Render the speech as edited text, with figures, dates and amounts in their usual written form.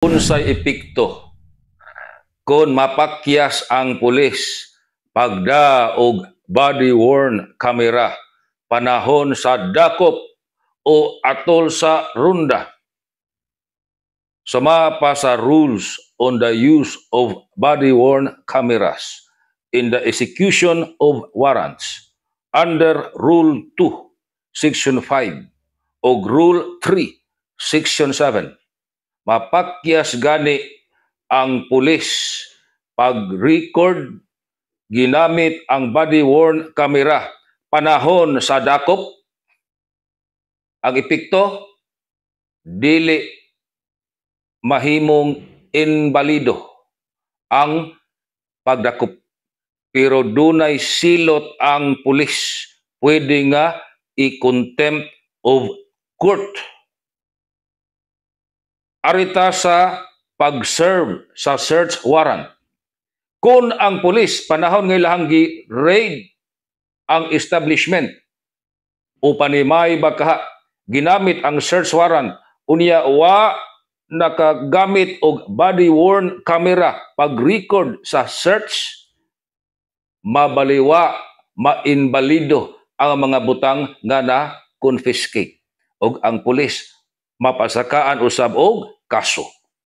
Unsay epekto kung mapakyas ang pulis pagda og body worn camera panahon sa dakop o atol sa ronda? Sama pa sa Rules on the Use of Body Worn Cameras in the Execution of Warrants under Rule 2, Section 5 o Rule 3, Section 7, mapakyas gani ang pulis pag-record ginamit ang body worn camera panahon sa dakop. Ang epekto, dili mahimong inbalido ang pagdakop, pero dunay silot ang pulis, pwede nga i-contempt of court. Arita sa pag-serve sa search warrant. Kung ang pulis panahon nga ilahang gi-raid ang establishment o panimay bakaha, ginamit ang search warrant, unya wa nakagamit og body worn camera pag-record sa search, mabaliwa, mainbalido ang mga butang nga na confiscate ug ang pulis mapasakaan usab og kaso.